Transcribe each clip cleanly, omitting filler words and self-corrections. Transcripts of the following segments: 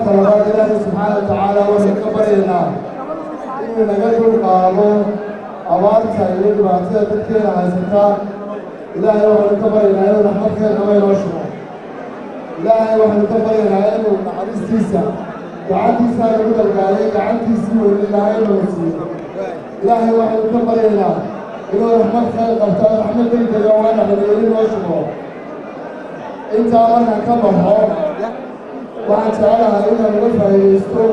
Marka labaad, Ilaahay subxaana wa tacaala waxay ka baryaynaa inuu naga dulqaado abaarta iyo dhibaatada dadkeena haysataa. Ilaahay waxaynu ka baryaynaa inuu raxmad khayr qaba inoo shubo. Ilaahay waxaynu ka baryaynaa inuu naxariistiisa gacantiisaa lagu dalgaalay, gacantiisii weyne Ilaahay inuu siiyo. Ilaahay waxaynu ka baryaynaa inuu raxmad khayr qabto, raxmad degdega waa naqliyeeli noo shubo. Intaa markaan ka baxo, waxaan jecelahay inaan uga faa'iidaysto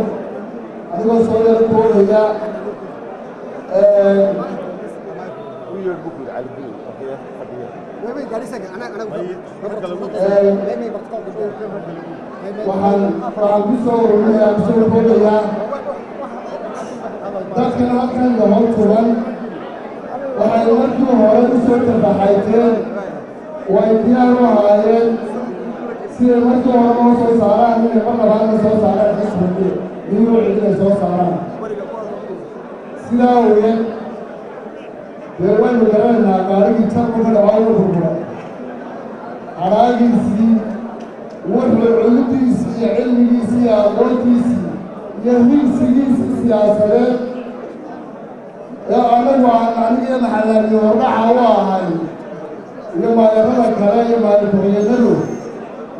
adigoo soo yaro koobaya. Waxaan ku soo ururinayaa, ku soo koobayaa, dadkan halkan lahor tuban waxay markii hore u soo tafaxayteen, way diyaar u ahaayeen siday markii hore noo soo saaraan inay mar labaadna soo saaraan xisbigii miyuu inay soo saaraan. Sidaa awgeed dee waynu garanaynaa gaarigii jarku ka dhacaa wuu burburay, hadhaagiisii wuxuu cududiisii iyo cilmigiisii iyo aqoontiisii iyo higsigiisii siyaasadeed ee annagu aan anigiyo maxalaamiye hordhaca u ahay iyo maayarada kale iyo maayarku-xigeenadu,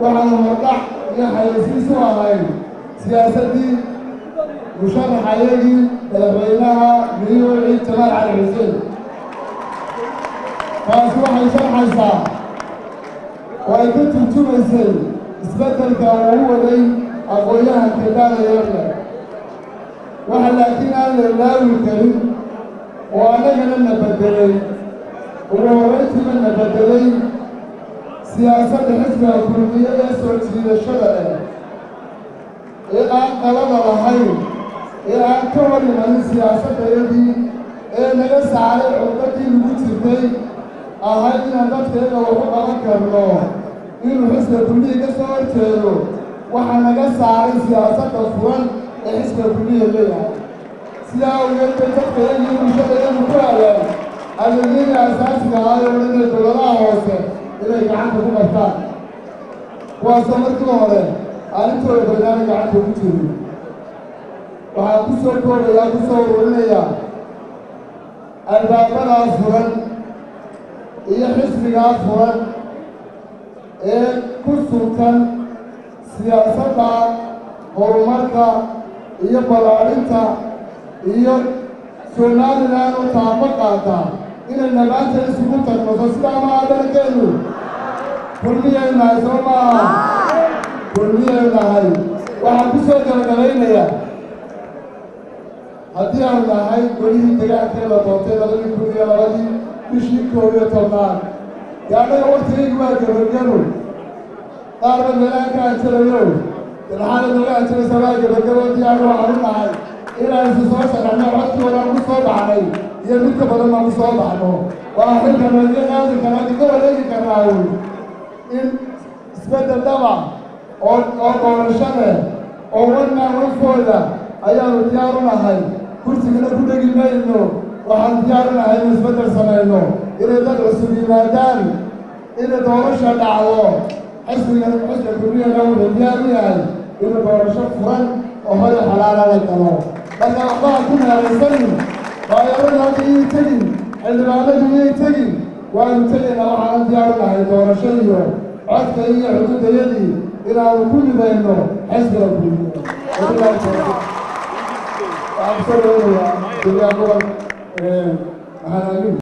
waxaanu hordhac iyo xayeysiis u ahayn siyaasaddii musharaxayagii madaxweynaha miyuuci Jamaal Cali Xuseen. Taasi waxay sharxaysaa oo ay ka turjumaysay isbeddelka uu waday aqoon-yahanka daadayeerle. Waxa laakiin aan la ilaawi karin oo annagana na beddelay, ugu horrayntiiba na beddelay, siyaasadda xisbiga Kulmiye ee soo jiidashada leh ee aan qalada lahayn ee aan ka hor imanin siyaasaddayadii ee naga saaray cugdadii lagu jirtay ahayd inaan dadkayaga waxu qaban karno inuu xisbiga Kulmiye ka soo horjeedo. Waxaa naga saaray siyaasadda furan ee xisbiga Kulmiye leeyahay. Sidaa awgeed bay dadkayagii bulshadayadu ku heleen adeegyadii asaasiga ahaa oo dhan ee dowladaha hoose inay gacanta ku qabtaan, kuwaasoo markii hore arrintooda barnaamij gacanta ku jirin. Waxaan ku soo koobayaa, ku soo ururinayaa, albaabadaa furan iyo xisbigaa furan ee ku suntan siyaasadda horumarka iyo ballaadhinta iyo Somalilan oo taabo qaata inay namaanta isugu tagnoso. Sidaa maaha dalkeenu? Kulmiyaynu nahay, soo maaha? Kulmiyaynu nahay. Waxaan ku soo gabagabaynayaa, haddii aanu nahay golihii deegaankee la doortay 2002-dii bishii 11aad, dee annaga waktigaygu waa gebagebo. Qaarba meelaha ka hanjalayo, de maxaana nooga hanjalaysaa? Waa gebagebo. Diyaar waxaan u nahay inaan isu soo sharaxno, codkii horaan ku soo baxnay iyo mid ka badan baan ku soo baxno. Waa xilka nooga qaadi karaa, kaga wareegi karnaa wy in isbeddel dhaba oo doorasho leh oo one man one vote ayaanu diyaar u nahay. Kursigana ku dhegi mayno. Waxaan diyaar u nahay inu isbeddel samayno, inay dad cusub yimaadaan, inay doorasha dhacdo. Xisbiga xisbiga Kulmiyana wuxuu diyaar u yahay inuu doorasho furan oo hore xalaala la galo. Marka waxbaha ku meelaysanin, maayaradu halka iyay tegin, xildhibaanadu iyay tegin, waanu tegaynaa. Waxaanan diyaar u nahay doorasho iyo codka iyo xududayadii inaanu ku midayno xisbiga Kulmiye. Wabillahi tawfiiq. Waxaan kusoo dhaweynayaa gudoomiyaha gobol Maxamed Amiin.